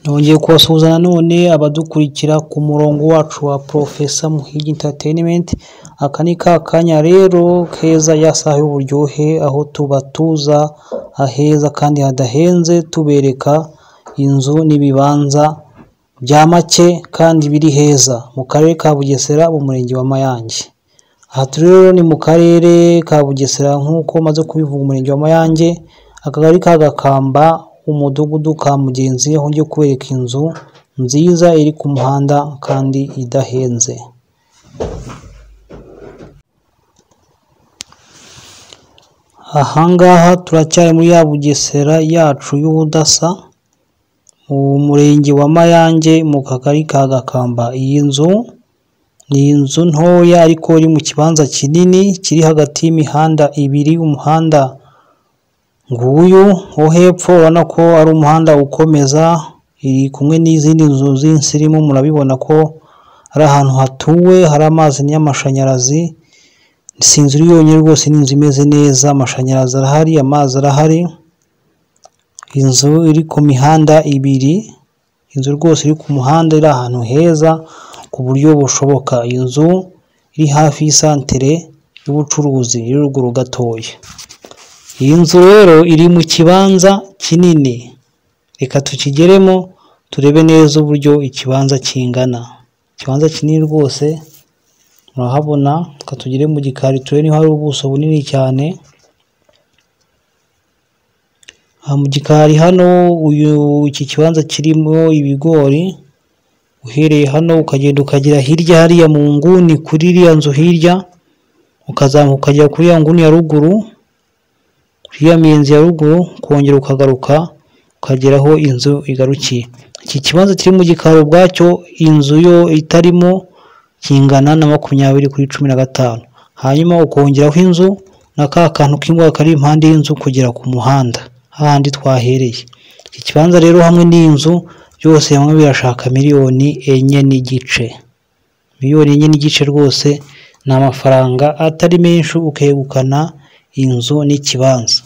Nongeye kubasuhuza nanone abadukurikira ku murongo wacu wa Professor Muhigi Entertainment. Aka ni ka kanya rero keza, ya saha y'uburyohe, aho tubatuza aheza kandi hadahenze, tubereka inzu n'ibibanza bya make kandi biri heza mu karere ka Bugesera, mu murenge wa Mayange. Aha turi rero ni mu karere ka Bugesera, nk'uko maze kubivuga, umurenge wa Mayange, akagari ka Gakamba, umudugudu ka Mugenzi, aho ngiye kubereka inzu nziza iri ku muhanda kandi idahenze. Ahangaha turacyari muri ya Bugesera yacu y'ubudasa, mu murenge wa Mayange, mu kagari ka Gakamba. Iyi nzu ni inzu ntoya ariko iri mu kibanza kinini kiri hagati y'imihanda ibiri. Umuhanda nguyu wo hepfo urabona ko ari umuhanda ukomeza, iri kumwe n'izindi nzu z'insirimu, murabibona ko ari ahantu hatuwe, hari amazi n'amashanyarazi. Si inzu iri yonyine rwose, ni inzu imeze neza, amashanyarazi arahari, amazi arahari. Inzu iri ku mihanda ibiri, inzu rwose iri ku muhanda, iri ahantu heza ku buryo bushoboka. Inzu iri hafi y'isantere y'ubucuruzi iri ruguru gatoya. Iyi nzu rero iri mu kibanza kinini, reka tukigeremo turebe neza uburyo ikibanza kingana. Ikibanza kinini rwose murahabona, reka tugere mu gikari turebe niba hari ubuso bunini cyane. Aha mu gikari hano, iki kibanza kirimo ibigori, uhereye hano ukagenda ukagera hirya hariya mu nguni kuri iriya nzu hirya, ukazamuka ukagera kuri ya nguni ya ruguru, kuri ya miyenzi ya ruguru, ukongera ukagaruka ukagera aho inzu igarukiye. Iki kibanza kiri mu gikari ubwacyo, inzu yo itarimo, kingana na 20 kuri 15. Hanyuma ukongeraho inzu na ka kantu k'imbuga kari impande y'inzu kugera ku muhanda hahandi twahereye. Iki kibanza rero hamwe n'inzu byose hamwe birashaka miliyoni 4.5. Miliyoni 4.5 rwose ni amafaranga atari menshi, ukegukana inzu n'ikibanza.